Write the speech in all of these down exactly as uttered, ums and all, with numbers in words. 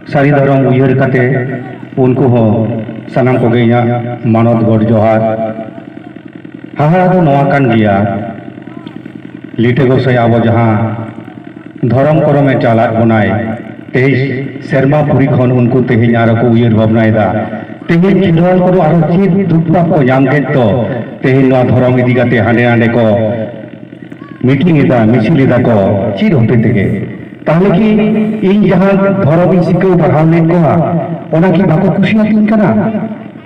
ᱥᱟᱹᱨᱤ ᱫᱷᱚᱨᱚᱢ ᱩᱭᱦᱟᱹᱨ ᱠᱟᱛᱮ ᱩᱱᱠᱩ ᱦᱚᱸ ᱥᱟᱱᱟᱢ ᱠᱚᱜᱮ ᱤᱧᱟᱹᱜ ᱢᱟᱱᱚᱛ ᱜᱚᱰ ᱡᱚᱦᱟᱨ᱾ ᱦᱟᱦᱟᱲᱟ ᱫᱚ ᱱᱚᱣᱟ ᱠᱟᱱ ᱜᱮᱭᱟ, ᱞᱤᱴᱟᱹ ᱜᱚᱸᱥᱟᱭ ᱟᱵᱚ ᱡᱟᱦᱟᱸ ᱫᱷᱚᱨᱚᱢ ᱠᱚᱨᱚᱢᱮ ᱪᱟᱞᱟᱫ ᱵᱚᱱᱟᱭ, ᱛᱮᱦᱮᱧ ᱥᱮᱨᱢᱟ ᱯᱩᱨᱤ ᱠᱷᱚᱱ ᱩᱱᱠᱩ ᱛᱮᱦᱮᱧ ᱟᱨᱚ ᱠᱚ ᱩᱭᱦᱟᱹᱨ ᱵᱷᱟᱵᱽᱱᱟᱭᱮᱫᱟ᱾ ᱛᱮᱦᱮᱧ ᱠᱷᱮᱨᱣᱟᱞ ᱠᱚᱫᱚ ᱟᱨᱚ ᱪᱮᱫ ᱫᱩᱠ ᱯᱟᱯ ᱠᱚ ᱧᱟᱢ ᱠᱮᱫ ᱫᱚ, ᱛᱮᱦᱮᱧ ᱱᱚᱣᱟ ᱫᱷᱚᱨᱚᱢ ᱤᱫᱤ ᱠᱟᱛᱮ ᱦᱟᱸᱰᱮ ᱱᱟᱰᱮ ᱠᱚ ᱢᱤᱴᱤᱝ ᱮᱫᱟ, ᱢᱤᱪᱷᱤᱞ ᱮᱫᱟ ᱠᱚ, ᱪᱮᱫ ᱦᱚᱛᱮ ᱛᱮᱜᱮ? ᱛᱟᱦᱞᱮ ᱠᱤ ᱤᱧ ᱡᱟᱦᱟᱸ ᱫᱷᱚᱨᱚᱢ ᱤᱧ ᱥᱤᱠᱷᱟᱹᱣ ᱯᱟᱲᱦᱟᱣ ᱞᱮᱫ ᱠᱚᱣᱟ, ᱚᱱᱟ ᱠᱤ ᱵᱟᱠᱚ ᱠᱩᱥᱤᱭᱟᱛᱤᱧ ᱠᱟᱱᱟ?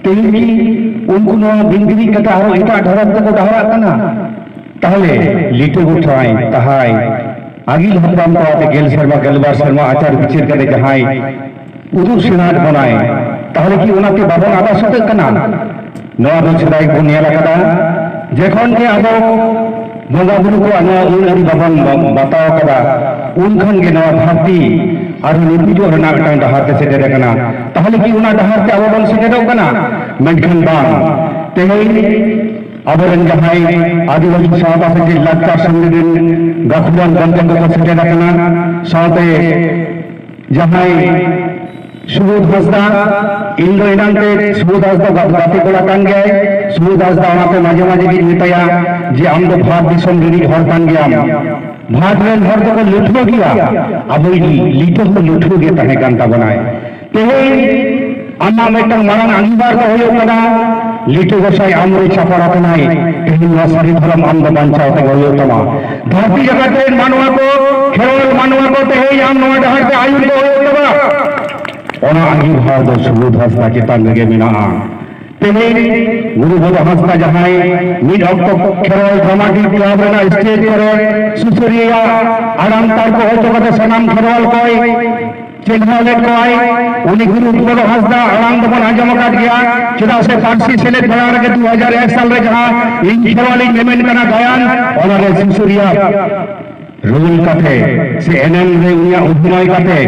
ᱛᱮᱦᱮᱧ ᱠᱤ ᱩᱱᱠᱩ ᱱᱚᱣᱟ ᱵᱤᱱ ᱵᱤᱨᱤᱫ ᱠᱟᱛᱮ ᱟᱨᱚ ᱮᱴᱟᱜ ᱫᱷᱚᱨᱚᱢ ᱛᱮᱠᱚ ᱰᱟᱦᱟᱨᱟᱜ ᱠᱟᱱᱟ? ᱛᱟᱦᱞᱮ ᱞᱤᱴᱟᱹ ᱜᱚᱸᱥᱟᱭ ᱛᱟᱦᱟᱭ ᱟᱹᱜᱤᱞ ᱦᱟᱯᱲᱟᱢ ᱠᱚ ᱟᱛᱮ ᱜᱮᱞ ᱥᱮᱨᱢᱟ, ᱜᱮᱞᱵᱟᱨ ᱥᱮᱨᱢᱟ ᱟᱪᱟᱨ ᱵᱤᱪᱟᱹᱨ ᱠᱟᱛᱮ ᱡᱟᱦᱟᱸᱭ ᱩᱫᱩᱜ ᱥᱮᱬᱟᱣᱟᱫ ᱵᱚᱱᱟᱭ, ᱛᱟᱦᱞᱮ ᱠᱤ ᱚᱱᱟᱛᱮ ᱵᱟᱵᱚᱱ ᱟᱫᱟ ᱥᱩᱫᱷᱟᱹᱜ ᱠᱟᱱᱟ? ᱱᱚᱣᱟ ᱫᱚ ᱥᱮᱫᱟᱭ ᱵᱚᱱ ᱧᱮᱞ ᱟᱠᱟᱫᱟ, ᱡᱚᱠᱷᱚᱱ ᱜᱮ ᱟᱵᱚ ᱵᱚᱸᱜᱟ ᱵᱩᱨᱩ ᱠᱚᱣᱟᱜ ᱱᱚᱣᱟ ᱟᱹᱱ ᱟᱹᱨᱤ ᱵᱟᱵᱚᱱ ᱵᱟᱛᱟᱣ ᱟᱠᱟᱫᱟ, ᱩᱱ ᱠᱷᱚᱱ ᱜᱮ ᱱᱚᱣᱟ ᱫᱷᱟᱹᱨᱛᱤ ᱟᱨᱦᱚᱸ ᱱᱤᱯᱩᱡᱚᱜ ᱨᱮᱱᱟᱜ ᱢᱤᱫᱴᱟᱝ ᱰᱟᱦᱟᱨ ᱛᱮ ᱥᱮᱴᱮᱨ ᱟᱠᱟᱱᱟ᱾ ᱛᱟᱦᱞᱮ ᱠᱤ ᱚᱱᱟ ᱰᱟᱦᱟᱨ ᱛᱮ ᱟᱵᱚ ᱵᱚᱱ ᱥᱮᱴᱮᱨᱚᱜ ᱠᱟᱱᱟ? ᱢᱮᱱᱠᱷᱟᱱ ᱵᱟᱝ᱾ ᱛᱮᱦᱮᱧ ᱟᱵᱚᱨᱮᱱ ᱡᱟᱦᱟᱸᱭ ᱟᱹᱫᱤᱵᱟᱹᱥᱤ ᱥᱟᱶᱛᱟ ᱥᱮᱪᱮᱫ ᱞᱟᱠᱪᱟᱨ ᱥᱚᱢᱢᱮᱞᱚᱱ ᱨᱮᱱ ᱜᱟᱹᱠᱷᱩᱲᱟᱱ ᱜᱚᱢᱠᱮ ᱠᱚᱠᱚ ᱥᱮᱴᱮᱨ ᱟᱠᱟᱱᱟ, ᱥᱟᱶᱛᱮ ᱡᱟᱦᱟᱸᱭ ᱥᱩᱵᱳᱫᱷ ᱦᱟᱸᱥᱫᱟ, ᱤᱧ ᱫᱚ ᱮᱱᱟᱝ ᱛᱮ ᱥᱩᱵᱳᱫᱷ ᱦᱟᱸᱥᱫᱟ ᱜᱟ-, ᱜᱟᱛᱮ ᱠᱚᱲᱟ ᱠᱟᱱ ᱜᱮᱭᱟᱭ᱾ ᱥᱩᱵᱳᱫᱷ ᱦᱟᱸᱥᱫᱟ ᱚᱱᱟᱛᱮ ᱢᱟᱡᱷᱮ ᱢᱟᱡᱷᱮ ᱜᱤᱧ ᱢᱮᱛᱟᱭᱟ ᱡᱮ, "ᱟᱢ ᱫᱚ ᱵᱷᱟᱨᱚᱛ ᱫᱤᱥᱚᱢ ᱨᱤᱱᱤᱡ ᱦᱚᱲ ᱠᱟᱱ ᱜᱮᱭᱟᱢ, ᱵᱷᱟᱨᱚᱛ ᱨᱮᱱ ᱦᱚᱲ ᱫᱚᱠᱚ ᱞᱟᱹᱴᱷᱩᱣᱟᱹ ᱜᱮᱭᱟ, ᱟᱵᱚᱭᱤᱡ ᱞᱤᱴᱟᱹ ᱦᱚᱸ ᱞᱟᱹᱴᱷᱩᱣᱟᱹ ᱜᱮ ᱛᱟᱦᱮᱸ ᱠᱟᱱ ᱛᱟᱵᱚᱱᱟᱭ᱾ ᱛᱮᱦᱮᱧ ᱟᱢᱟᱜ ᱢᱤᱫᱴᱟᱝ ᱢᱟᱨᱟᱝ ᱟᱸᱜᱤᱵᱷᱟᱨ ᱫᱚ ᱦᱩᱭᱩᱜ ᱠᱟᱱᱟ, ᱞᱤᱴᱟᱹ ᱜᱚᱸᱥᱟᱭ ᱟᱢᱨᱮ ᱪᱟᱯᱟᱲ ᱟᱠᱟᱱᱟᱭ, ᱛᱮᱦᱮᱧ ᱱᱚᱣᱟ ᱥᱟᱹᱨᱤ ᱫᱷᱚᱨᱚᱢ ᱟᱢ ᱫᱚ ᱵᱟᱧᱪᱟᱣ ᱛᱮᱜᱮ ᱦᱩᱭᱩᱜ ᱛᱟᱢᱟ᱾ ᱫᱷᱟᱹᱨᱛᱤ ᱡᱟᱠᱟᱛ ᱨᱮᱱ ᱢᱟᱱᱣᱟ ᱠᱚ, ᱠᱷᱮᱨᱣᱟᱞ ᱢᱟᱱᱣᱟ ᱠᱚ ᱛᱮᱦᱮᱧ ᱟᱢ ᱱᱚᱣᱟ ᱰᱟᱦᱟᱨ ᱛᱮ ᱟᱹᱭᱩᱨ ᱠᱚ ᱦᱩᱭᱩᱜ ᱛᱟᱢᱟ᱾ ᱚᱱᱟ ᱟᱸᱜᱤᱵᱷᱟᱨ ᱫᱚ ᱥᱩᱵᱳᱫᱷ ᱦᱟᱸᱥᱫᱟ ᱪᱮᱛᱟᱱ ᱨᱮᱜᱮ ᱢᱮᱱᱟᱜᱼᱟ᱾" ᱛᱮᱦᱮᱧ ᱜᱩᱨᱩ ᱵᱚᱫᱚ ᱦᱟᱸᱥᱫᱟ ᱡᱟᱦᱟᱸᱭ ᱢᱤᱫ ᱚᱠᱛᱚ ᱠᱷᱮᱨᱣᱟᱞ ᱰᱨᱟᱢᱟᱴᱤᱠ ᱠᱞᱟᱵᱽ ᱨᱮᱱᱟᱜ ᱥᱴᱮᱡ ᱠᱚᱨᱮ ᱥᱩᱥᱟᱹᱨᱤᱭᱟᱹ ᱟᱲᱟᱝ ᱛᱟᱨ ᱠᱚ ᱦᱚᱪᱚ ᱠᱟᱛᱮ ᱥᱟᱱᱟᱢ ᱠᱷᱮᱨᱣᱟᱞ ᱠᱚᱭ ᱪᱮᱸᱜᱷᱟᱣ ᱞᱮᱫ ᱠᱚᱣᱟᱭ, ᱩᱱᱤ ᱜᱩᱨᱩ ᱵᱚᱫᱚ ᱦᱟᱸᱥᱫᱟ ᱟᱲᱟᱝ ᱫᱚᱵᱚᱱ ᱟᱸᱡᱚᱢ ᱟᱠᱟᱫ ᱜᱮᱭᱟ, ᱪᱮᱫᱟᱜ ᱥᱮ ᱯᱟᱹᱨᱥᱤ ᱥᱮᱞᱮᱫ ᱵᱮᱲᱟ ᱨᱮᱜᱮ ᱫᱩ ᱦᱟᱡᱟᱨ ᱮᱠ ᱥᱟᱞ ᱨᱮ ᱡᱟᱦᱟᱸ ᱤᱧ ᱠᱷᱮᱨᱣᱟᱞᱤᱧ ᱢᱮᱢᱮᱱ ᱠᱟᱱᱟ ᱜᱟᱭᱟᱱ, ᱚᱱᱟ ᱨᱮ ᱥᱩᱥᱟᱹᱨᱤᱭᱟᱹ ᱨᱳᱞ ᱠᱟᱛᱮ ᱥᱮ ᱮᱱᱮᱢ ᱨᱮ ᱩᱱᱤᱭᱟᱜ ᱚᱵᱷᱤᱱᱚᱭ ᱠᱟᱛᱮ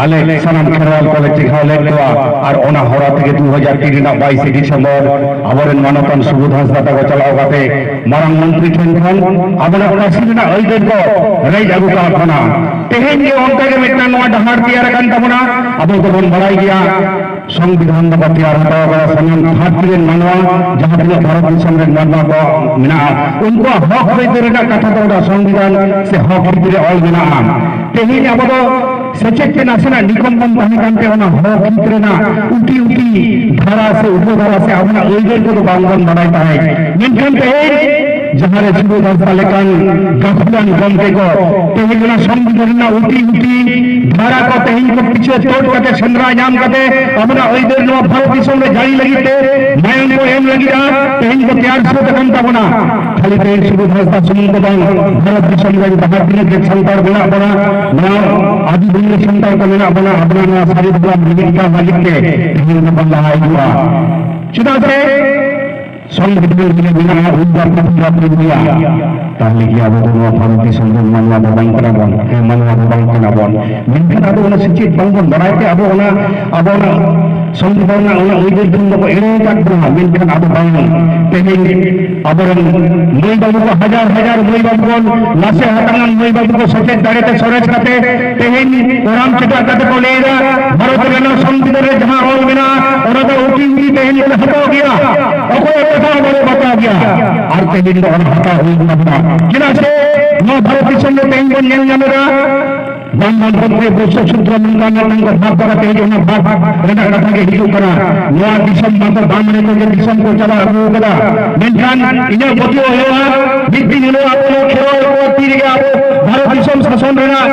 ᱟᱞᱮ ᱥᱟᱱᱟᱢ ᱠᱷᱮᱨᱣᱟᱞ ᱠᱚᱞᱮ ᱪᱮᱸᱜᱷᱟᱣ ᱞᱮᱫ ᱠᱚᱣᱟ ᱟᱨ ᱚᱱᱟ ᱦᱚᱨᱟ ᱛᱮᱜᱮ ᱫᱩ ᱦᱟᱡᱟᱨ ᱛᱤᱱ ᱨᱮᱱᱟᱜ ᱵᱟᱭᱤᱥᱮ ᱰᱤᱥᱮᱢᱵᱚᱨ ᱟᱵᱚᱨᱮᱱ ᱢᱟᱱᱚᱛᱟᱱ ᱥᱩᱵᱳᱫᱷ ᱦᱟᱸᱥᱫᱟ ᱛᱟᱠᱚ ᱪᱟᱞᱟᱣ ᱠᱟᱛᱮ ᱢᱟᱨᱟᱝ ᱢᱚᱱᱛᱨᱤ ᱴᱷᱮᱱ ᱠᱷᱚᱱ ᱟᱵᱚᱱᱟᱜ ᱯᱟᱹᱨᱥᱤ ᱨᱮᱱᱟᱜ ᱟᱹᱭᱫᱟᱹᱨ ᱠᱚ ᱨᱮᱡ ᱟᱹᱜᱩ ᱠᱟᱜ ᱵᱚᱱᱟ᱾ ᱛᱮᱦᱮᱧ ᱜᱮ ᱚᱱᱠᱟ ᱜᱮ ᱢᱤᱫᱴᱟᱝ ᱱᱚᱣᱟ ᱰᱟᱦᱟᱨ ᱛᱮᱭᱟᱨ ᱟᱠᱟᱱ ᱛᱟᱵᱚᱱᱟ᱾ ᱟᱵᱚ ᱫᱚᱵᱚᱱ ᱵᱟᱲᱟᱭ ᱜᱮᱭᱟ, ᱥᱚᱝᱵᱤᱫᱷᱟᱱ ᱫᱚᱠᱚ ᱛᱮᱭᱟᱨ ᱦᱚᱴᱚ ᱠᱟᱫᱟ ᱥᱟᱱᱟᱢ ᱫᱷᱟᱹᱨᱛᱤ ᱨᱮᱱ ᱢᱟᱱᱣᱟ, ᱡᱟᱦᱟᱸ ᱛᱤᱱᱟᱹᱜ ᱵᱷᱟᱨᱚᱛ ᱫᱤᱥᱚᱢ ᱨᱮᱱ ᱢᱟᱱᱣᱟ ᱠᱚ ᱢᱮᱱᱟᱜᱼᱟ, ᱩᱱᱠᱩᱣᱟᱜ ᱦᱚᱠ ᱟᱹᱭᱫᱟᱹᱨ ᱨᱮᱱᱟᱜ ᱠᱟᱛᱷᱟ ᱫᱚ ᱚᱱᱟ ᱥᱚᱝᱵᱤᱫᱷᱟᱱ ᱥᱮ ᱦᱚᱠ ᱟᱹᱭᱫᱟᱹᱨ ᱨᱮ ᱚᱞ ᱢᱮᱱᱟᱜᱼᱟ᱾ ᱛᱮᱦᱮᱧ ᱟᱵᱚ ᱫᱚ ᱥᱮᱪᱮᱫ ᱛᱮ ᱱᱟᱥᱮᱱᱟᱜ ᱱᱤᱠᱚᱢ ᱵᱚᱱ ᱛᱟᱦᱮᱸ ᱠᱟᱱᱛᱮ ᱚᱱᱟ ᱦᱚᱠ ᱦᱤᱛ ᱨᱮᱱᱟᱜ ᱩᱴᱤ ᱩᱴᱤ ᱫᱷᱟᱨᱟ ᱥᱮ ᱩᱯᱚᱫᱷᱟᱨᱟ ᱥᱮ ᱟᱵᱚᱱᱟᱜ ᱟᱹᱭᱫᱟᱹᱨ ᱠᱚᱫᱚ ᱵᱟᱝ ᱵᱚᱱ ᱵᱟᱲᱟᱭ ᱛᱟᱦᱮᱸᱫ᱾ ᱢᱮᱱᱠᱷᱟᱱ ᱛᱮᱦᱮᱧ ᱡᱟᱦᱟᱸ ᱨᱮ ᱥᱩᱵᱳᱫᱷ ᱦᱟᱸᱥᱫᱟ ᱞᱮᱠᱟᱱ ᱜᱟᱹᱠᱷᱩᱲᱟᱱ ᱜᱚᱢᱠᱮ ᱠᱚ ᱛᱮᱦᱮᱧ ᱚᱱᱟ ᱥᱚᱝᱵᱤᱫᱷᱟᱱ ᱨᱮᱱᱟᱜ ᱩᱴᱤ ᱩᱴᱤ ᱫᱷᱟᱨᱟ ᱠᱚ ᱛᱮᱦᱮᱧ ᱠᱚ ᱯᱤᱪᱷᱟᱹ ᱛᱳᱫ ᱠᱟᱛᱮ ᱥᱮᱸᱫᱽᱨᱟ ᱧᱟᱢ ᱠᱟᱛᱮ ᱟᱵᱚᱱᱟᱜ ᱟᱹᱭᱫᱟᱹᱨ ᱱᱚᱣᱟ ᱵᱷᱟᱨᱚᱛ ᱫᱤᱥᱚᱢ ᱨᱮ ᱡᱟᱹᱨᱤ ᱞᱟᱹᱜᱤᱫ ᱛᱮ ᱢᱟᱭᱟᱢ ᱠᱚ ᱮᱢ ᱞᱟᱹᱜᱤᱫᱼᱟ, ᱛᱮᱦᱮᱧ ᱠᱚ ᱛᱮᱭᱟᱨ ᱥᱟᱹᱛ ᱟᱠᱟᱱ ᱛᱟᱵᱚᱱᱟ᱾ ᱠᱷᱟᱹᱞᱤ ᱛᱮᱦᱮᱧ ᱥᱩᱵᱳᱫᱷ ᱦᱟᱸᱥᱫᱟ ᱥᱩᱢᱩᱝ ᱫᱚ ᱵᱟᱝ, ᱵᱷᱟᱨᱚᱛ ᱫᱤᱥᱚᱢ ᱨᱮ ᱡᱟᱦᱟᱸ ᱛᱤᱱᱟᱹᱜ ᱜᱮ ᱥᱟᱱᱛᱟᱲ ᱢᱮᱱᱟᱜ ᱵᱚᱱᱟ, ᱱᱚᱣᱟ ᱟᱹᱫᱤᱵᱟᱹᱥᱤ ᱥᱟᱱᱛᱟᱲ ᱠᱚ ᱢᱮᱱᱟᱜ ᱵᱚᱱᱟ, ᱟᱵᱚᱱᱟᱜ ᱱᱚᱣᱟ ᱥᱟᱹᱨᱤ ᱫᱷᱚᱨᱚᱢ ᱢᱤᱫᱴᱟᱝ ᱞᱟᱹᱜᱤᱫ ᱛᱮ ᱛᱮᱦᱮᱧ ᱫᱚᱵᱚᱱ ᱞᱟᱦᱟ ᱦᱤᱡᱩᱜᱼᱟ᱾ ᱪᱮᱫᱟᱜ ᱥᱮ ᱥᱚᱝᱵᱤᱫᱷᱟᱱ ᱨᱮ ᱢᱮᱱᱟᱜᱼᱟ, ᱩᱱᱤ ᱵᱟᱯᱞᱟ ᱯᱩᱨᱟᱹ ᱯᱩᱨᱟᱹᱭᱟ, ᱛᱟᱦᱞᱮ ᱜᱮ ᱟᱵᱚ ᱫᱚ ᱱᱚᱣᱟ ᱵᱷᱟᱨᱚᱛ ᱫᱤᱥᱚᱢ ᱨᱮᱱ ᱢᱟᱱᱣᱟ ᱫᱚ ᱵᱟᱝ ᱠᱟᱱᱟ ᱵᱚᱱ, ᱦᱮᱸ, ᱢᱟᱱᱣᱟ ᱫᱚ ᱵᱟᱝ ᱠᱟᱱᱟ ᱵᱚᱱ᱾ ᱢᱮᱱᱠᱷᱟᱱ ᱟᱵᱚ ᱚᱱᱟ ᱥᱮᱪᱮᱫ ᱵᱟᱝ ᱵᱚᱱ ᱵᱟᱲᱟᱭ ᱛᱮ ᱟᱵᱚ ᱚᱱᱟ, ᱟᱵᱚ ᱚᱱᱟ ᱥᱚᱝᱵᱤᱫᱷᱟᱱ ᱨᱮᱱᱟᱜ ᱚᱱᱟ ᱟᱹᱭᱫᱟᱹᱨ ᱠᱷᱚᱱ ᱫᱚᱠᱚ ᱮᱲᱮ ᱟᱠᱟᱫ ᱵᱚᱱᱟ᱾ ᱢᱮᱱᱠᱷᱟᱱ ᱟᱵᱚ ᱵᱟᱝ, ᱛᱮᱦᱮᱧ ᱟᱵᱚᱨᱮᱱ ᱢᱟᱹᱭ ᱵᱟᱹᱵᱩ ᱠᱚ, ᱦᱟᱡᱟᱨ ᱦᱟᱡᱟᱨ ᱢᱟᱹᱭ ᱵᱟᱹᱵᱩ ᱠᱚ, ᱱᱟᱥᱮ ᱦᱟᱛᱟᱝᱟᱱ ᱢᱟᱹᱭ ᱵᱟᱹᱵᱩ ᱠᱚ ᱥᱮᱪᱮᱫ ᱫᱟᱲᱮ ᱛᱮ ᱥᱚᱨᱮᱥ ᱠᱟᱛᱮ ᱛᱮᱦᱮᱧ ᱠᱚᱲᱟᱢ ᱪᱮᱴᱟᱜ ᱠᱟᱛᱮ ᱠᱚ ᱞᱟᱹᱭ ᱮᱫᱟ, ᱵᱷᱟᱨᱚᱛ ᱨᱮᱱᱟᱜ ᱥᱚᱝᱵᱤᱫᱷᱟᱱ ᱨᱮ ᱡᱟᱦᱟᱸ ᱚᱞ ᱢᱮᱱᱟᱜᱼᱟ, ᱚᱱᱟ ᱫᱚ ᱩᱴᱤ ᱩᱴᱤ ᱛᱮᱦᱮᱧ ᱫᱚᱞᱮ ᱦᱟᱛᱟᱣ ᱜᱮᱭᱟ, ᱚᱠᱚᱭᱟᱜ ᱠᱟᱛᱷᱟ ᱦᱚᱸ ᱵᱟᱞᱮ ᱵᱟᱛᱟᱣ ᱜᱮᱭᱟ᱾ ᱟᱨ ᱛᱮᱦᱮᱧ ᱫᱚ ᱚᱱᱟ ᱦᱟᱛᱟᱣ ᱦᱩᱭᱩᱜ ᱛᱟᱵᱚᱱᱟ᱾ ᱪᱮᱫᱟᱜ ᱥᱮ ᱱᱚᱣᱟ ᱵᱷᱟᱨᱚᱛ ᱫᱤᱥᱚᱢ ᱨᱮ ᱛᱮᱦᱮᱧ ᱵᱚᱱ ᱧᱮᱞ ᱧᱟᱢ ᱮᱫᱟ, ᱵᱟᱝ ᱵᱟᱝ ᱵᱚᱱ ᱛᱮ ᱵᱚᱨᱥᱚ ᱥᱩᱛᱨᱚ ᱱᱚᱝᱠᱟ ᱱᱚᱝᱠᱟ ᱵᱷᱟᱜᱽ ᱠᱟᱛᱮ ᱦᱤᱡᱩᱜ, ᱚᱱᱟ ᱵᱷᱟᱜᱽ ᱨᱮᱱᱟᱜ ᱠᱟᱛᱷᱟ ᱜᱮ ᱦᱤᱡᱩᱜ ᱠᱟᱱᱟ᱾ ᱱᱚᱣᱟ ᱫᱤᱥᱚᱢ ᱢᱟᱛᱚ ᱵᱟᱝ ᱨᱮ ᱠᱚ ᱫᱤᱥᱚᱢ ᱠᱚ ᱪᱟᱞᱟᱣ ᱟᱹᱜᱩ ᱠᱟᱫᱟ᱾ ᱢᱮᱱᱠᱷᱟᱱ ᱤᱧᱟᱹᱜ ᱯᱟᱹᱛᱭᱟᱹᱣ ᱦᱩᱭᱩᱜᱼᱟ, ᱢᱤᱫ ᱫᱤᱱ ᱦᱤᱞᱳᱜ ᱟᱵᱚ ᱱᱚᱣᱟ ᱠᱷᱮᱨᱣᱟᱲ ᱠᱚᱣᱟᱜ ᱛᱤ ᱨᱮᱜᱮ ᱟᱵᱚ ᱵᱷᱟᱨᱚᱛ ᱫᱤᱥᱚᱢ ᱥᱟᱥᱚᱱ ᱨᱮᱱᱟᱜ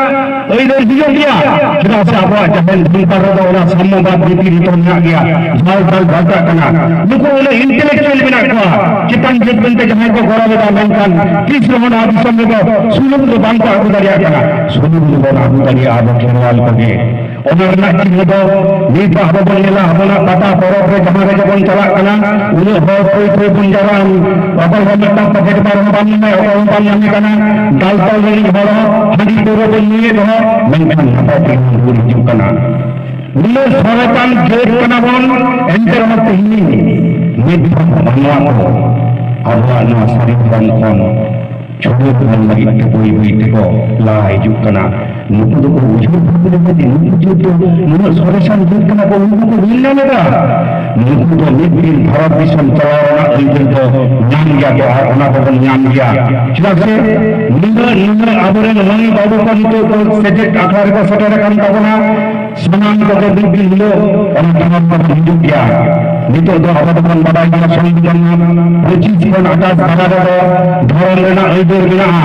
ᱟᱹᱭᱫᱟᱹᱨ ᱦᱤᱡᱩᱜ ᱜᱮᱭᱟ᱾ ᱪᱮᱫᱟᱜ ᱥᱮ ᱟᱵᱚᱣᱟᱜ ᱡᱟᱦᱮᱨ ᱫᱷᱚᱨᱚᱢ ᱨᱮᱫᱚ ᱚᱱᱟ ᱥᱟᱢᱢᱚᱵᱟᱫ ᱱᱤᱛᱤ ᱱᱤᱛᱚᱜ ᱢᱮᱱᱟᱜ ᱜᱮᱭᱟ᱾ ᱡᱷᱟᱞ ᱡᱷᱟᱞ ᱵᱟᱨᱛᱟᱜ ᱠᱟᱱᱟ᱾ ᱱᱩᱠᱩ ᱩᱱᱟᱹᱜ intellectual ᱢᱮᱱᱟᱜ ᱠᱚᱣᱟ, ᱪᱮᱛᱟᱱ ᱡᱟᱹᱛ ᱢᱮᱱᱛᱮ ᱡᱟᱦᱟᱸᱭ ᱠᱚ ᱜᱚᱨᱚᱵ ᱮᱫᱟ, ᱢᱮᱱᱠᱷᱟᱱ ᱛᱤᱥ ᱨᱮᱦᱚᱸ ᱱᱚᱣᱟ ᱫᱤᱥᱚᱢ ᱨᱮᱫᱚ ᱥᱩᱱᱩᱢ ᱫᱚ ᱵᱟᱝ ᱠᱚ ᱟᱹᱜᱩ ᱫᱟᱲᱮᱭᱟᱜ ᱠᱟᱱᱟ᱾ ᱥᱩᱱᱩᱢ ᱫᱚᱵᱚᱱ ᱟᱹᱜᱩ ᱫᱟᱲᱮᱭᱟᱜᱼᱟ ᱟᱵᱚ ᱠᱷᱮᱨᱣᱟᱞ ᱠᱚᱜᱮ᱾ ᱚᱱᱟ ᱨᱮᱱᱟᱜ ᱪᱤᱱᱦᱟᱹ ᱫᱚ ᱱᱤᱛ ᱟᱵᱚ ᱵᱚᱱ ᱧᱮᱞᱟ, ᱟᱵᱚᱱᱟᱜ ᱯᱟᱛᱟ ᱯᱚᱨᱚᱵᱽ ᱨᱮ ᱡᱟᱦᱟᱸ ᱨᱮᱜᱮ ᱵᱚᱱ ᱪᱟᱞᱟᱜ ᱠᱟᱱᱟ, ᱩᱱᱟᱹᱜ ᱦᱚᱲ ᱛᱷᱟᱹᱭ ᱛᱷᱟᱹᱭ ᱵᱚᱱ ᱡᱟᱣᱨᱟᱜᱼᱟ, ᱚᱠᱚᱭ ᱦᱚᱸ ᱢᱤᱫᱴᱟᱝ ᱯᱚᱠᱮᱴ ᱢᱟᱨ ᱦᱚᱸ ᱵᱟᱢ ᱧᱟᱢᱮ, ᱚᱠᱚᱭ ᱦᱚᱸ ᱵᱟᱢ ᱧᱟᱢᱮ ᱠᱟᱱᱟ᱾ ᱫᱟᱞ ᱛᱚᱞ ᱨᱤᱱᱤᱡ ᱦᱚᱲ ᱦᱚᱸ, ᱦᱟᱺᱰᱤ ᱯᱟᱹᱣᱨᱟᱹ ᱵᱚᱱ ᱧᱩᱭᱮᱫ ᱨᱮᱦᱚᱸ, ᱢᱮᱱᱠᱷᱟᱱ ᱱᱟᱯᱟᱭ ᱛᱮᱜᱮ ᱵᱚᱱ ᱨᱩᱣᱟᱹᱲ ᱦᱤᱡᱩᱜ ᱠᱟᱱᱟ᱾ ᱱᱩᱱᱟᱹᱜ ᱥᱚᱨᱮᱥᱟᱱ ᱡᱟᱹᱛ ᱠᱟᱱᱟ ᱵᱚᱱ, ᱮᱱᱛᱮ ᱨᱮᱦᱚᱸ ᱛᱮᱦᱮᱧ ᱱᱤᱛ ᱦᱚᱸ ᱢᱟᱱᱣᱟ ᱠᱚ ᱟᱵᱚᱣᱟᱜ ᱱᱚᱣᱟ ᱥᱟᱹᱨᱤ ᱫᱷᱚᱨᱚᱢ ᱠᱷᱚᱱ ᱪᱷᱩᱰᱟᱹᱨ ᱵᱚᱱ ᱞᱟᱹᱜᱤᱫ ᱛᱮ ᱵᱟᱹᱭ ᱵᱟᱹᱭ ᱛᱮᱠᱚ ᱞᱟᱦᱟ ᱦᱤᱡᱩᱜ ᱠᱟᱱᱟ᱾ ᱱᱩᱠᱩ ᱫᱚᱠᱚ ᱩᱭᱦᱟᱹᱨ ᱵᱷᱟᱵᱽᱱᱟ ᱠᱟᱛᱮ, ᱱᱩᱠᱩ ᱡᱟᱹᱛ ᱫᱚ ᱱᱩᱱᱟᱹᱜ ᱥᱚᱨᱮᱥᱟᱱ ᱡᱟᱹᱛ ᱠᱟᱱᱟ ᱠᱚ, ᱩᱱᱠᱩ ᱠᱚ ᱧᱮᱞ ᱧᱟᱢ ᱮᱫᱟ᱾ ᱱᱩᱠᱩ ᱫᱚ ᱢᱤᱫ ᱫᱤᱱ ᱵᱷᱟᱨᱚᱛ ᱫᱤᱥᱚᱢ ᱪᱟᱞᱟᱣ ᱨᱮᱱᱟᱜ ᱟᱹᱭᱫᱟᱹᱨ ᱫᱚ ᱧᱟᱢ ᱜᱮᱭᱟ ᱠᱚ, ᱟᱨ ᱚᱱᱟ ᱫᱚᱵᱚᱱ ᱧᱟᱢ ᱜᱮᱭᱟ᱾ ᱪᱮᱫᱟᱜ ᱥᱮ ᱱᱩᱱᱟᱹᱜ, ᱱᱩᱱᱟᱹᱜ ᱟᱵᱚᱨᱮᱱ ᱢᱟᱹᱭ ᱵᱟᱹᱵᱩ ᱠᱚ ᱱᱤᱛᱚᱜ ᱠᱚ ᱥᱮᱪᱮᱫ ᱟᱠᱷᱲᱟ ᱨᱮᱠᱚ ᱥᱮᱴᱮᱨ ᱟᱠᱟᱱ ᱛᱟᱵᱚᱱᱟ᱾ ᱥᱟᱱᱟᱢ ᱠᱚᱜᱮ ᱢᱤᱫ ᱫᱤᱱ ᱦᱤᱞᱳᱜ ᱚᱱᱟ ᱴᱷᱟᱶ ᱨᱮᱵᱚᱱ ᱦᱤᱡᱩᱜ ᱜᱮᱭᱟ᱾ ᱱᱤᱛᱚᱜ ᱫᱚ ᱟᱵᱚ ᱫᱚᱵᱚᱱ ᱵᱟᱰᱟᱭ ᱜᱮᱭᱟ, ᱥᱚᱝᱵᱤᱫᱷᱟᱱ ᱨᱮᱱᱟᱜ ᱯᱚᱸᱪᱤᱥ ᱠᱷᱚᱱ ᱟᱴᱷᱟᱥ ᱫᱷᱟᱨᱟ ᱨᱮᱫᱚ ᱫᱷᱚᱨᱚᱢ ᱨᱮᱱᱟᱜ ᱟᱹᱭᱫᱟᱹᱨ ᱢᱮᱱᱟᱜᱼᱟ᱾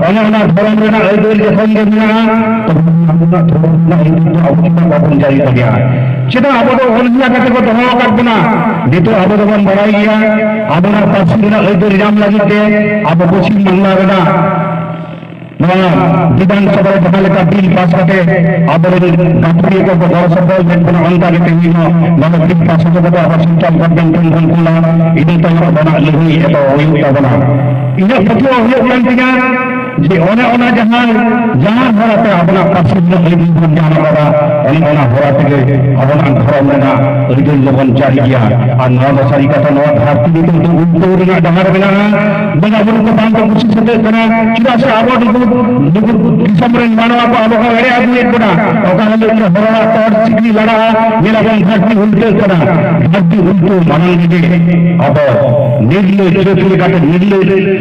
ᱚᱱᱮ ᱚᱱᱟ ᱫᱷᱚᱨᱚᱢ ᱨᱮᱱᱟᱜ ᱟᱹᱭᱫᱟᱹᱨ ᱡᱚᱠᱷᱚᱱ ᱜᱮ ᱢᱮᱱᱟᱜᱼᱟ, ᱛᱚᱠᱷᱚᱱ ᱚᱱᱟ ᱫᱷᱚᱨᱚᱢ ᱨᱮᱱᱟᱜ ᱟᱹᱭᱫᱟᱹᱨ ᱫᱚ ᱟᱵᱚ ᱪᱮᱫᱟᱜ ᱵᱟᱵᱚᱱ ᱡᱟᱹᱨᱤ ᱫᱟᱲᱮᱭᱟᱜᱼᱟ? ᱪᱮᱫᱟᱜ ᱟᱵᱚ ᱫᱚ ᱚᱱᱦᱤᱞᱟ ᱠᱟᱛᱮ ᱠᱚ ᱫᱚᱦᱚ ᱟᱠᱟᱫ ᱵᱚᱱᱟ? ᱱᱤᱛᱚᱜ ᱟᱵᱚ ᱫᱚᱵᱚᱱ ᱵᱟᱰᱟᱭ ᱜᱮᱭᱟ, ᱟᱵᱚᱱᱟᱜ ᱯᱟᱹᱨᱥᱤ ᱨᱮᱱᱟᱜ ᱟᱹᱭᱫᱟᱹᱨ ᱧᱟᱢ ᱞᱟᱹᱜᱤᱫ ᱛᱮ ᱟᱵᱚ ᱯᱚᱪᱷᱤᱢ ᱵᱟᱝᱞᱟ ᱨᱮᱱᱟᱜ ᱱᱚᱣᱟ ᱵᱤᱫᱷᱟᱱ ᱥᱚᱵᱷᱟ ᱨᱮ ᱡᱟᱦᱟᱸ ᱞᱮᱠᱟ ᱵᱤᱞ ᱯᱟᱥ ᱠᱟᱛᱮ ᱟᱵᱚᱨᱮᱱ ᱜᱟᱹᱠᱷᱩᱲᱤᱭᱟᱹ ᱠᱚᱠᱚ ᱜᱚᱲᱚ ᱥᱚᱯᱚᱦᱚᱫ ᱞᱮᱫ ᱵᱚᱱᱟ, ᱚᱱᱠᱟ ᱜᱮ ᱛᱮᱦᱮᱧ ᱦᱚᱸ ᱱᱚᱣᱟ ᱵᱤᱞ ᱯᱟᱥ ᱦᱚᱪᱚ ᱠᱟᱛᱮ ᱟᱵᱚ ᱥᱮᱱᱴᱨᱟᱞ ᱜᱚᱵᱷᱚᱨᱱᱢᱮᱱᱴ ᱴᱷᱮᱱ ᱵᱚᱱ ᱠᱩᱞᱟ᱾ ᱤᱱᱟᱹ ᱛᱟᱭᱚᱢ ᱟᱵᱚᱱᱟᱜ ᱞᱟᱹᱲᱦᱟᱹᱭ ᱮᱛᱚᱦᱚᱵ ᱦᱩᱭᱩᱜ ᱛᱟᱵᱚᱱᱟ᱾ ᱤᱧᱟᱹᱜ ᱯᱟᱹᱛᱭᱟᱹᱣ ᱦᱩᱭᱩᱜ ᱠᱟᱱ ᱛᱤᱧᱟ ᱡᱮ ᱚᱱᱮ ᱚᱱᱟ ᱡᱟᱦᱟᱸ, ᱡᱟᱦᱟᱸ ᱦᱚᱨᱟᱛᱮ ᱟᱵᱚᱱᱟᱜ ᱯᱟᱹᱨᱥᱤ ᱨᱮᱱᱟᱜ ᱟᱹᱭᱫᱟᱹᱨ ᱵᱚᱱ ᱧᱟᱢ ᱟᱠᱟᱫᱟ, ᱚᱱᱮ ᱚᱱᱟ ᱦᱚᱨᱟ ᱛᱮᱜᱮ ᱟᱵᱚᱱᱟᱜ ᱫᱷᱚᱨᱚᱢ ᱨᱮᱱᱟᱜ ᱟᱹᱭᱫᱟᱹᱨ ᱫᱚᱵᱚᱱ ᱡᱟᱹᱨᱤ ᱜᱮᱭᱟ᱾ ᱟᱨ ᱱᱚᱣᱟ ᱫᱚ ᱥᱟᱹᱨᱤ ᱠᱟᱛᱷᱟ, ᱱᱚᱣᱟ ᱫᱷᱟᱹᱨᱛᱤ ᱱᱤᱛᱚᱜ ᱫᱚ ᱩᱞᱴᱟᱹᱣ ᱨᱮᱱᱟᱜ ᱰᱟᱦᱟᱨ ᱢᱮᱱᱟᱜᱼᱟ᱾ ᱵᱚᱸᱜᱟ ᱵᱩᱨᱩ ᱠᱚ ᱵᱟᱝ ᱠᱚ ᱠᱩᱥᱤ ᱥᱟᱹᱛᱟᱹᱜ ᱠᱟᱱᱟ᱾ ᱪᱮᱫᱟᱜ ᱥᱮ ᱟᱵᱚ ᱱᱩᱠᱩ, ᱱᱩᱠᱩ ᱫᱤᱥᱚᱢ ᱨᱮᱱ ᱢᱟᱱᱣᱟ ᱠᱚ ᱟᱵᱚ ᱠᱚ ᱮᱲᱮ ᱟᱹᱜᱩᱭᱮᱫ ᱵᱚᱱᱟ᱾ ᱚᱠᱟ ᱦᱤᱞᱳᱜ ᱜᱮ ᱦᱚᱲᱟᱜ ᱛᱚᱨ ᱥᱤᱠᱲᱤ ᱞᱟᱲᱟᱜᱼᱟ, ᱧᱮᱞᱟᱵᱚᱱ ᱫᱷᱟᱹᱨᱛᱤ ᱩᱞᱴᱟᱹᱜ ᱠᱟᱱᱟ᱾ ᱫᱷᱟᱹᱨᱛᱤ ᱩᱞᱴᱟᱹᱣ ᱢᱟᱲᱟᱝ ᱨᱮᱜᱮ ᱟᱵᱚ ᱱᱤᱨᱞᱟᱹᱭ ᱡᱟᱹᱛ ᱞᱮᱠᱟᱛᱮ, ᱱᱤᱨᱞᱟᱹᱭ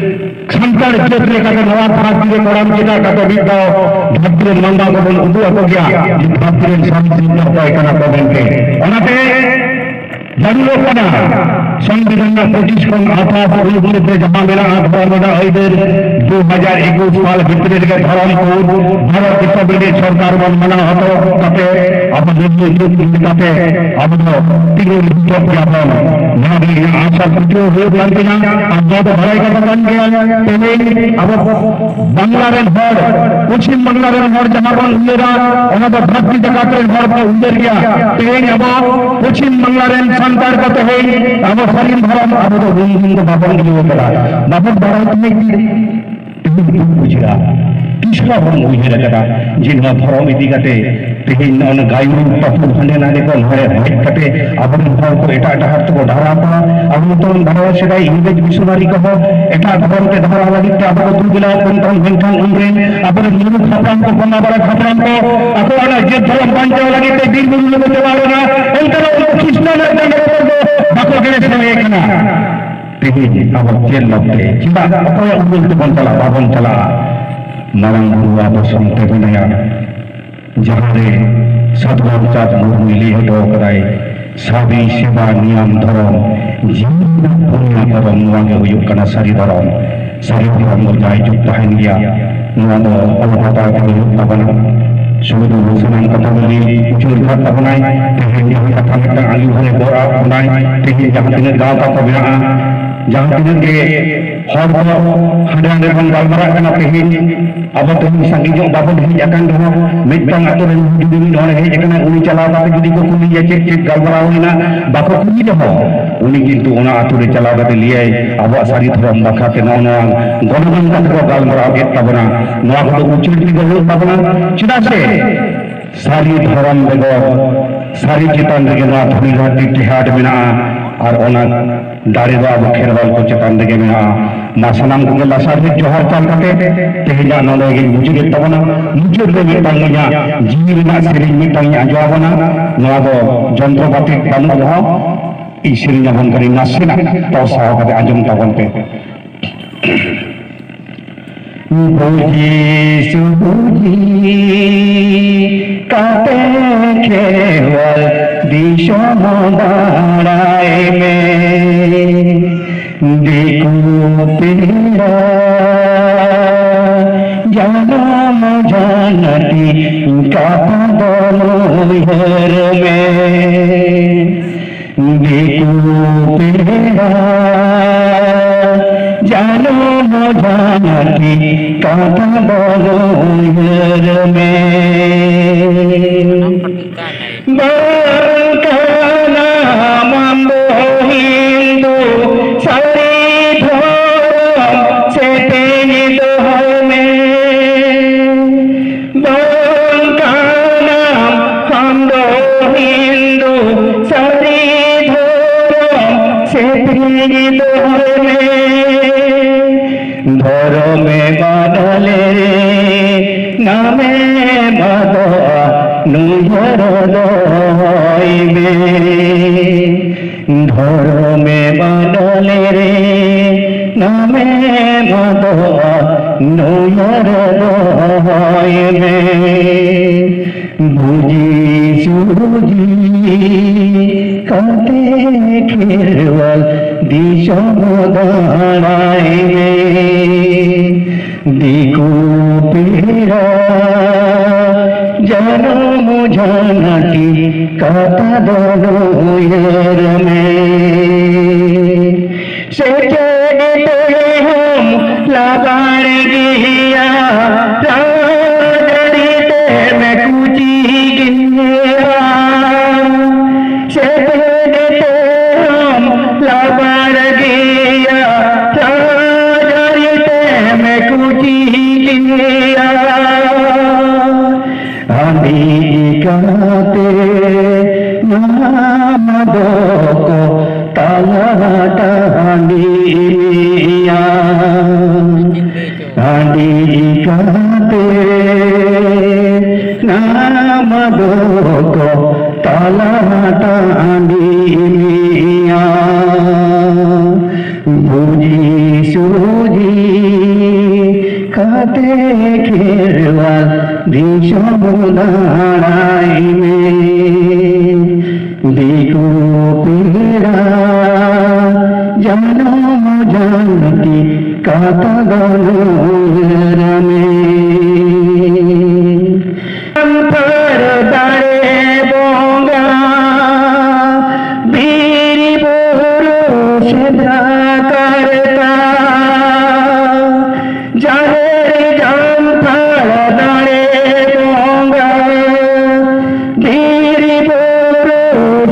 ᱥᱟᱱᱛᱟᱲ ᱡᱟᱹᱛ ᱞᱮᱠᱟᱛᱮ ᱱᱚᱣᱟ ᱫᱷᱟᱹᱨᱛᱤ ᱨᱮ ᱠᱚᱲᱟᱢ ᱪᱮᱛᱟᱱ ᱠᱟᱛᱮ ᱢᱤᱫ ᱫᱷᱟᱣ ᱫᱷᱟᱹᱨᱛᱤ ᱨᱮᱱ ᱢᱟᱱᱣᱟ ᱠᱚᱵᱚᱱ ᱩᱫᱩᱜ ᱟᱠᱚ ᱜᱮᱭᱟ ᱡᱮ ᱫᱷᱟᱹᱨᱛᱤ ᱨᱮᱱ ᱥᱟᱹᱨᱤ ᱥᱤᱨᱡᱚᱱ ᱚᱠᱚᱭ ᱠᱟᱱᱟ ᱠᱚ ᱢᱮᱱᱛᱮ᱾ ᱚᱱᱟᱛᱮ ᱡᱟᱹᱨᱩᱲᱚᱜ ᱠᱟᱱᱟ᱾ ᱥᱚᱝᱵᱤᱫᱷᱟᱱ ᱨᱮᱱᱟᱜ ᱯᱚᱸᱪᱤᱥ ᱠᱷᱚᱱ ᱟᱴᱷᱟᱥ ᱚᱱᱩᱪᱷᱮᱫ ᱨᱮ ᱡᱟᱦᱟᱸ ᱢᱮᱱᱟᱜᱼᱟ, ᱫᱷᱚᱨᱚᱢ ᱨᱮᱱᱟᱜ ᱟᱹᱭᱫᱟᱹᱨ ᱫᱩ ᱦᱟᱡᱟᱨ ᱮᱠᱩᱥ ᱥᱟᱞ ᱵᱷᱤᱛᱨᱤ ᱨᱮᱜᱮ ᱫᱷᱚᱨᱚᱢ ᱠᱳᱰ ᱵᱷᱟᱨᱚᱛ ᱫᱤᱥᱚᱢ ᱨᱤᱱᱤᱡ ᱥᱚᱨᱠᱟᱨ ᱵᱚᱱ ᱢᱟᱱᱟᱣ ᱦᱚᱪᱚ ᱠᱟᱛᱮ ᱟᱵᱚ ᱫᱚ ᱱᱤᱭᱟᱹ ᱡᱩᱜᱽ ᱞᱮᱠᱟᱛᱮ ᱟᱵᱚ ᱫᱚ ᱛᱤᱸᱜᱩ ᱦᱚᱪᱚᱜ ᱜᱮᱭᱟᱵᱚᱱ᱾ ᱱᱚᱣᱟ ᱜᱮ ᱤᱧᱟᱹᱜ ᱟᱥᱟ ᱯᱟᱹᱛᱭᱟᱹᱣ ᱦᱩᱭᱩᱜ ᱠᱟᱱ ᱛᱤᱧᱟ᱾ ᱟᱨ ᱱᱚᱣᱟ ᱫᱚ ᱵᱟᱲᱟᱭ ᱠᱟᱛᱷᱟ ᱠᱟᱱ ᱜᱮᱭᱟ, ᱛᱮᱦᱮᱧ ᱟᱵᱚ ᱵᱟᱝᱞᱟ ᱨᱮᱱ ᱦᱚᱲ, ᱯᱚᱪᱷᱤᱢ ᱵᱟᱝᱞᱟ ᱨᱮᱱ ᱦᱚᱲ ᱡᱟᱦᱟᱸ ᱵᱚᱱ ᱩᱭᱦᱟᱹᱨᱟ, ᱚᱱᱟ ᱫᱚ ᱫᱷᱟᱹᱨᱛᱤ ᱡᱟᱠᱟᱛ ᱨᱮᱱ ᱦᱚᱲ ᱠᱚ ᱩᱭᱦᱟᱹᱨ ᱜᱮᱭᱟ᱾ ᱛᱮᱦᱮᱧ ᱟᱵᱚ ᱯᱚᱪᱷᱤᱢ ᱵᱟᱝᱞᱟ ᱨᱮᱱ ᱥᱟᱱᱛᱟᱲ ᱠᱚ ᱛᱮᱦᱮᱧ ᱟᱵᱚ ᱥᱟᱹᱨᱤ ᱫᱷᱚᱨᱚᱢ ᱟᱵᱚ ᱫᱚ ᱩᱱ ᱫᱤᱱ ᱫᱚ ᱵᱟᱵᱚᱱ ᱤᱭᱟᱹ ᱠᱟᱫᱟ, ᱵᱟᱵᱚᱱ ᱵᱟᱲᱟᱭ ᱛᱟᱦᱮᱸᱫ᱾ ᱛᱮᱦᱮᱧ ᱵᱚᱱ ᱵᱩᱡᱷᱟᱹᱣᱟ, ᱛᱤᱥ ᱦᱚᱸ ᱵᱟᱵᱚᱱ ᱩᱭᱦᱟᱹᱨ ᱟᱠᱟᱫᱟ ᱡᱮ ᱱᱚᱣᱟ ᱫᱷᱚᱨᱚᱢ ᱤᱫᱤ ᱠᱟᱛᱮ ᱛᱮᱦᱮᱧ ᱱᱚᱜᱼᱚ ᱱᱚᱣᱟ ᱜᱟᱭᱩ ᱴᱟᱹᱯᱩ ᱦᱟᱸᱰᱮ ᱱᱟᱰᱮ ᱠᱚ ᱱᱚᱰᱮ ᱦᱮᱡ ᱠᱟᱛᱮ ᱟᱵᱚᱨᱮᱱ ᱦᱚᱲ ᱠᱚ ᱮᱴᱟᱜ ᱰᱟᱦᱟᱨ ᱛᱮᱠᱚ ᱰᱟᱦᱟᱨᱟᱣ ᱠᱚᱣᱟ᱾ ᱟᱵᱚ ᱱᱤᱛᱚᱝ ᱵᱟᱰᱟᱭᱟ ᱥᱮᱫᱟᱭ ᱤᱝᱨᱮᱡᱽ ᱢᱤᱥᱚᱱᱟᱨᱤ ᱠᱚᱦᱚᱸ ᱮᱴᱟᱜ ᱫᱷᱚᱨᱚᱢ ᱛᱮ ᱰᱟᱦᱟᱨᱟᱣ ᱞᱟᱹᱜᱤᱫ ᱛᱮ ᱟᱵᱚ ᱠᱚ ᱫᱩᱜ ᱵᱮᱱᱟᱣ ᱠᱚ ᱛᱟᱦᱮᱸᱫ, ᱢᱮᱱᱠᱷᱟᱱ ᱩᱱᱨᱮᱱ ᱟᱵᱚᱨᱮᱱ ᱢᱩᱨᱩᱠ ᱦᱟᱯᱲᱟᱢ ᱠᱚ, ᱵᱚᱸᱜᱟ ᱵᱟᱲᱟ ᱦᱟᱯᱲᱟᱢ ᱠᱚ ᱟᱠᱚᱣᱟᱜ ᱚᱱᱟ ᱡᱟᱹᱛ ᱫᱷᱚᱨᱚᱢ ᱵᱟᱧᱪᱟᱣ ᱞᱟᱹᱜᱤᱫ ᱛᱮ ᱵᱤᱨ ᱵᱩᱨᱩ ᱨᱮᱠᱚ ᱪᱟᱞᱟᱣ ᱞᱮᱱᱟ᱾ ᱚᱱᱛᱮ ᱨᱮ ᱩᱱᱠᱩ ᱠᱷᱨᱤᱥᱴᱟᱱ ᱨᱮᱱ ᱡᱟᱸᱜᱟ ᱨᱮ ᱫᱚ ᱵᱟᱠᱚ ᱜᱮᱲᱮ ᱥᱮᱱ ᱠᱟᱱᱟ᱾ ᱛᱮᱦᱮᱧ ᱟᱵᱚ ᱪᱮᱫ ᱞᱟᱹᱜᱤᱫ ᱛᱮ? ᱪᱮᱫᱟᱜ ᱚᱠᱚᱭᱟᱜ ᱩᱢᱩᱞ ᱛᱮᱵᱚᱱ ᱪᱟᱞᱟᱜᱼᱟ? ᱵᱟᱵᱚᱱ ᱪᱟᱞᱟᱜᱼᱟ᱾ ᱢᱟᱨᱟᱝ ᱵᱩᱨᱩ ᱟᱵᱚ ᱥᱟᱶᱛᱮ ᱢᱮᱱᱟᱭᱟ, ᱡᱟᱦᱟᱸ ᱨᱮ ᱥᱟᱫᱷᱩ ᱨᱟᱢᱪᱟᱸᱫᱽ ᱢᱩᱨᱢᱩᱭ ᱞᱟᱹᱭ ᱦᱚᱴᱚ ᱠᱟᱫᱟᱭ, ᱥᱟᱹᱨᱤ ᱥᱮᱵᱟ ᱱᱤᱭᱟᱢ ᱫᱷᱚᱨᱚᱢ, ᱡᱤᱣᱤ ᱨᱮᱱᱟᱜ ᱯᱩᱱᱭᱟ ᱫᱷᱚᱨᱚᱢ, ᱱᱚᱣᱟ ᱜᱮ ᱦᱩᱭᱩᱜ ᱠᱟᱱᱟ ᱥᱟᱹᱨᱤ ᱫᱷᱚᱨᱚᱢ᱾ ᱥᱟᱹᱨᱤ ᱫᱷᱚᱨᱚᱢ ᱫᱚ ᱡᱟᱭᱡᱩᱜᱽ ᱛᱟᱦᱮᱱ ᱜᱮᱭᱟ᱾ ᱱᱚᱣᱟ ᱫᱚ ᱟᱵᱚ ᱦᱟᱛᱟᱣ ᱛᱮᱜᱮ ᱦᱩᱭᱩᱜ ᱛᱟᱵᱚᱱᱟ᱾ ᱥᱩᱫᱷᱩ ᱥᱟᱱᱟᱢ ᱠᱟᱛᱷᱟ ᱫᱚ ᱞᱟᱹᱭ ᱩᱪᱟᱹᱲ ᱠᱟᱜ ᱛᱟᱵᱚᱱᱟᱭ᱾ ᱛᱮᱦᱮᱧ ᱡᱟᱦᱟᱸ ᱠᱟᱛᱷᱟ ᱢᱤᱫᱴᱟᱝ ᱟᱹᱭᱩᱨ ᱦᱚᱸᱭ ᱜᱚᱲ ᱟᱜ ᱵᱚᱱᱟᱭ, ᱛᱮᱦᱮᱧ ᱡᱟᱦᱟᱸ ᱛᱤᱱᱟᱹᱜ ᱜᱟᱶᱛᱟ ᱠᱚ ᱢᱮᱱᱟᱜᱼᱟ, ᱡᱟᱦᱟᱸ ᱛᱤᱱᱟᱹᱜ ᱜᱮ ᱦᱚᱲ ᱠᱚ ᱦᱟᱸᱰᱮ ᱱᱟᱰᱮ ᱵᱚᱱ ᱜᱟᱞᱢᱟᱨᱟᱜ ᱠᱟᱱᱟ, ᱛᱮᱦᱮᱧ ᱟᱵᱚ ᱛᱮᱦᱮᱧ ᱥᱟᱺᱜᱤᱧ ᱧᱚᱜ ᱵᱟᱵᱚᱱ ᱦᱮᱡ ᱟᱠᱟᱱ ᱨᱮᱦᱚᱸ, ᱢᱤᱫᱴᱟᱝ ᱟᱛᱳ ᱨᱮᱱ ᱡᱩᱫᱤ ᱢᱤᱫ ᱦᱚᱲᱮ ᱦᱮᱡ ᱟᱠᱟᱱᱟ, ᱩᱱᱤ ᱪᱟᱞᱟᱣ ᱠᱟᱛᱮ ᱡᱩᱫᱤ ᱠᱚ ᱠᱩᱞᱤᱭᱮᱭᱟ, "ᱪᱮᱫ ᱪᱮᱫ ᱜᱟᱞᱢᱟᱨᱟᱣ ᱦᱩᱭᱱᱟ?" ᱵᱟᱠᱚ ᱠᱩᱞᱤ ᱨᱮᱦᱚᱸ, ᱩᱱᱤ ᱠᱤᱱᱛᱩ ᱚᱱᱟ ᱟᱛᱳ ᱨᱮ ᱪᱟᱞᱟᱣ ᱠᱟᱛᱮ ᱞᱟᱹᱭᱟᱭ, "ᱟᱵᱚᱣᱟᱜ ᱥᱟᱹᱨᱤ ᱫᱷᱚᱨᱚᱢ ᱵᱟᱠᱷᱨᱟ ᱛᱮ ᱱᱚᱜᱼᱚ ᱱᱚᱣᱟ ᱜᱚᱱᱚᱝᱟᱱ ᱠᱟᱛᱷᱟ ᱠᱚ ᱜᱟᱞᱢᱟᱨᱟᱣ ᱠᱮᱫ ᱛᱟᱵᱚᱱᱟ, ᱱᱚᱣᱟ ᱠᱚᱫᱚ ᱩᱪᱟᱹᱲ ᱛᱮᱜᱮ ᱦᱩᱭᱩᱜ ᱛᱟᱵᱚᱱᱟ᱾ ᱪᱮᱫᱟᱜ ᱥᱮ ᱥᱟᱹᱨᱤ ᱫᱷᱚᱨᱚᱢ ᱵᱮᱜᱚᱨ ᱥᱟᱹᱨᱤ ᱪᱮᱛᱟᱱ ᱨᱮᱜᱮ ᱱᱚᱣᱟ ᱫᱷᱩᱲᱤ ᱫᱷᱟᱹᱨᱛᱤ ᱴᱮᱦᱟᱴ ᱢᱮᱱᱟᱜᱼᱟ, ᱟᱨ ᱚᱱᱟ ᱫᱟᱲᱮ ᱫᱚ ᱟᱵᱚ ᱠᱷᱮᱨᱣᱟᱞ ᱠᱚ ᱪᱮᱛᱟᱱ ᱨᱮᱜᱮ ᱢᱮᱱᱟᱜᱼᱟ᱾" ᱢᱟ ᱥᱟᱱᱟᱢ ᱠᱚᱜᱮ ᱞᱟᱥᱟᱲᱦᱮᱫ ᱡᱚᱦᱟᱨ ᱪᱟᱞ ᱠᱟᱛᱮ ᱛᱮᱦᱮᱧᱟᱜ ᱱᱚᱰᱮ ᱜᱮᱧ ᱢᱩᱪᱟᱹᱫᱮᱫ ᱛᱟᱵᱚᱱᱟ᱾ ᱢᱩᱪᱟᱹᱫ ᱨᱮ ᱢᱤᱫᱴᱟᱝ ᱤᱧᱟᱹᱜ ᱡᱤᱣᱤ ᱨᱮᱱᱟᱜ ᱥᱮᱨᱮᱧ ᱢᱤᱫᱴᱟᱝ ᱤᱧ ᱟᱸᱡᱚᱢ ᱟᱵᱚᱱᱟ᱾ ᱱᱚᱣᱟ ᱫᱚ ᱡᱚᱱᱛᱨᱚᱯᱟᱹᱛᱤ ᱵᱟᱹᱱᱩᱜ ᱨᱮᱦᱚᱸ ᱤᱧ ᱥᱮᱨᱮᱧ ᱟᱵᱚᱱ ᱠᱟᱹᱱᱟᱹᱧ, ᱱᱟᱥᱮᱱᱟᱜ ᱛᱚᱨᱥᱟᱣ ᱠᱟᱛᱮ ᱟᱸᱡᱚᱢ ᱛᱟᱵᱚᱱ ᱯᱮ᱾ ᱵᱩᱡᱤ ᱥᱩᱵᱩᱡᱤ ᱠᱟᱛᱮ ᱠᱷᱮᱣᱟᱞ ᱫᱤᱥᱚᱢ ᱫᱟᱬᱟᱭ ᱢᱮ᱾ ᱫᱤᱠᱩ ᱯᱮᱲᱟ ᱡᱟᱱᱟᱢ ᱡᱟᱱᱟᱛᱤ ᱠᱟᱛᱷᱟ ᱫᱚ ᱱᱩᱭ ᱩᱭᱦᱟᱹᱨ ᱢᱮ, ᱫᱤᱠᱩ ᱯᱮᱲᱟ ᱡᱟᱱᱟᱢ ᱡᱟᱱᱟᱢ ᱠᱟᱛᱷᱟ ᱫᱚ ᱩᱭᱦᱟᱹᱨ ᱢᱮ᱾ ᱵᱟᱝ ᱠᱟᱱᱟᱢ ᱟᱢ ᱫᱚ ᱦᱤᱱᱫᱩ ᱥᱟᱹᱨᱤ ᱫᱷᱚᱨᱚᱢ ᱥᱮᱯᱮᱧ ᱫᱚᱦᱚᱭ ᱢᱮ᱾ ᱵᱟᱝ ᱠᱟᱱᱟᱢ ᱟᱢ ᱫᱚ ᱦᱤᱱᱫᱩ ᱥᱟᱹᱨᱤ ᱫᱷᱚᱨᱚᱢ ᱥᱮᱯᱮᱧ ᱫᱚᱦᱚᱭ ᱢᱮ᱾ ᱫᱷᱚᱨᱚᱢᱮ ᱵᱟᱫᱚᱞᱮ ᱨᱮ ᱱᱟᱢᱮ ᱵᱟᱫᱚᱜᱼᱟ ᱱᱩᱭᱦᱟᱹᱨ ᱫᱚᱦᱚᱭ ᱢᱮ᱾ ᱫᱷᱚᱨᱚᱢᱮ ᱵᱟᱫᱚᱞᱮ ᱨᱮ ᱱᱟᱢᱮ ᱵᱟᱫᱚᱜᱼᱟ ᱱᱩᱭᱦᱟᱹᱨ ᱫᱚᱦᱚᱭ ᱢᱮ᱾ ᱵᱩᱡᱤ ᱥᱩᱡᱤ ᱠᱟᱛᱮ ᱠᱷᱮᱨᱣᱟᱞ ᱫᱤᱥᱚᱢ ᱫᱟᱬᱟᱭ ᱢᱮ᱾ ᱫᱤᱠᱩ ᱯᱮᱲᱟ ᱡᱟᱱᱟᱢ ᱡᱟᱱᱟᱴᱤ ᱠᱟᱛᱷᱟ ᱫᱚ ᱩᱭᱦᱟᱹᱨ ᱢᱮ᱾ ᱥᱮᱪᱮᱫ ᱛᱮᱦᱚᱸᱢ ᱞᱟᱵᱟᱲ ᱜᱮᱭᱟ, ᱨᱟᱡᱽᱟᱹᱨᱤ ᱛᱮᱢ ᱠᱩᱪᱤ ᱜᱮᱭᱟ᱾ ᱥᱮᱪᱮᱫ ᱛᱮᱦᱚᱸᱢ ᱞᱟᱵᱟᱲ ᱜᱮᱭᱟ, ᱨᱟᱡᱽᱟᱹᱨᱤ ᱛᱮᱢ ᱠᱩᱪᱤ ᱜᱮᱭᱟ᱾ ᱦᱟᱺᱰᱤ ᱪᱤᱠᱟᱹᱛᱮ ᱧᱟᱢ ᱫᱚᱠᱚ ᱛᱟᱞᱟ ᱴᱟᱺᱰᱤ ᱢᱮᱭᱟ᱾ ᱦᱟᱺᱰᱤ ᱪᱤᱠᱟᱹᱛᱮ ᱧᱟᱢ ᱫᱚᱠᱚ ᱛᱟᱞᱟ ᱴᱟᱺᱰᱤ ᱢᱮᱭᱟ᱾ ᱵᱩᱡᱤ ᱥᱩᱡᱤ ᱠᱟᱛᱮ ᱠᱷᱮᱨᱣᱟᱞ ᱫᱤᱥᱚᱢ ᱫᱟᱬᱟᱭ ᱢᱮ᱾ ᱫᱤᱠᱩ ᱯᱮᱲᱟ ᱡᱟᱱᱟᱢ ᱡᱟᱱᱟᱢ ᱠᱟᱛᱷᱟ ᱫᱚ ᱩᱭᱦᱟᱹᱨ ᱢᱮ᱾ ᱥᱟᱱᱛᱟᱲ ᱫᱟᱲᱮ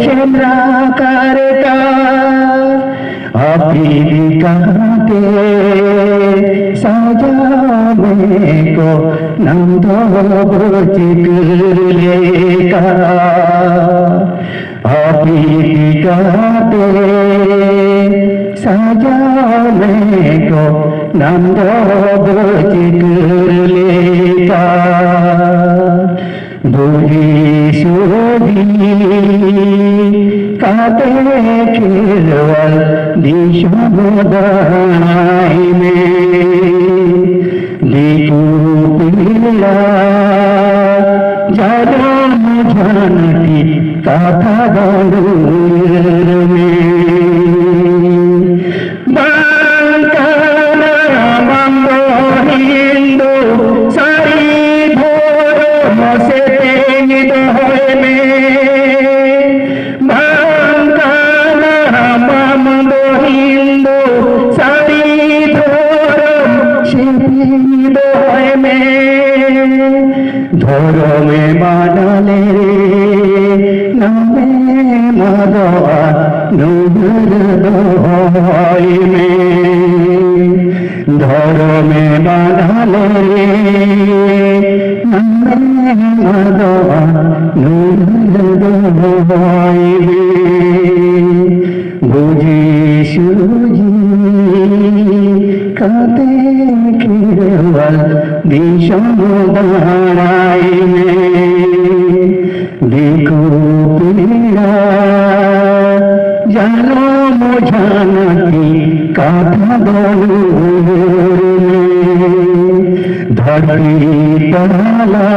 ᱥᱮᱸᱫᱽᱨᱟ ᱠᱟᱨᱠᱟ ᱟᱯᱤᱫ ᱠᱟᱛᱮ ᱥᱟᱡᱟᱣ ᱢᱮ ᱠᱚ ᱱᱟᱢ ᱫᱚ ᱪᱤᱛᱟᱹᱨ ᱞᱮᱠᱟ᱾ ᱟᱯᱤᱫ ᱠᱟᱛᱮ ᱥᱟᱡᱟᱣ ᱢᱮ ᱠᱚ ᱱᱟᱢ ᱫᱚ ᱪᱤᱛᱟᱹᱨ ᱞᱮᱠᱟ᱾ ᱵᱩᱜᱤ ᱥᱩᱜᱤ ᱠᱟᱛᱮ ᱠᱷᱮᱨᱣᱟᱞ ᱫᱤᱥᱚᱢ ᱫᱟᱬᱟᱭ ᱢᱮ᱾ ᱫᱤᱠᱩ ᱯᱤᱲᱟ ᱡᱟᱱᱟᱢ ᱡᱷᱟᱱᱴᱤ ᱠᱟᱛᱷᱟ ᱫᱚ ᱩᱭᱦᱟᱹᱨ ᱢᱮ᱾ ᱵᱟᱝ ᱠᱟᱱᱟ ᱵᱟᱝ ᱫᱚ ᱦᱤᱱᱫᱩ, ᱥᱟᱹᱨᱤ ᱫᱷᱚᱨᱚᱢ ᱥᱮᱨᱮᱧ ᱫᱚᱦᱚᱭ ᱢᱮ᱾ ᱵᱟᱝ ᱠᱟᱱᱟ ᱵᱟᱝ ᱫᱚ ᱦᱤᱱᱫᱩ, ᱥᱟᱹᱨᱤ ᱫᱷᱚᱨᱚᱢ ᱥᱮᱨᱮᱧ ᱫᱚᱦᱚᱭ ᱢᱮ᱾ ᱫᱷᱚᱨᱚᱢᱮ ᱵᱟᱰᱟᱞᱮ ᱨᱮ ᱱᱟᱢᱮ ᱢᱟᱫᱚᱜᱼᱟ, ᱱᱩᱭᱦᱟᱹᱨ ᱫᱚᱦᱚᱭ ᱢᱮ᱾ ᱫᱷᱚᱨᱚᱢᱮ ᱵᱟᱰᱟᱞᱮ ᱨᱮ ᱱᱟᱢᱮ ᱢᱟᱫᱚᱜᱼᱟ, ᱱᱩᱭᱦᱟᱹᱨ ᱫᱚᱦᱚᱭ ᱢᱮ᱾ ᱵᱩᱡᱷᱤ ᱥᱩᱡᱷᱤ ᱠᱟᱛᱮ ᱠᱷᱮᱨᱣᱟᱞ ᱫᱤᱥᱚᱢ ᱫᱟᱬᱟᱭ ᱢᱮ᱾ ᱫᱤᱠᱩ ᱯᱮᱲᱟ ᱡᱟᱱᱟᱢ ᱡᱷᱟᱱᱴᱤ ᱠᱟᱛᱷᱟ ᱫᱚ ᱩᱭᱦᱟᱹᱨ ᱢᱮ᱾ ᱫᱷᱟᱹᱨᱛᱤ ᱛᱟᱞᱟ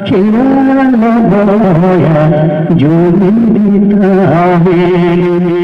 ᱠᱷᱮᱨᱣᱟᱞ ᱵᱚᱭᱟ ᱡᱩᱢᱤᱫ ᱛᱟᱦᱮᱱ ᱢᱮ᱾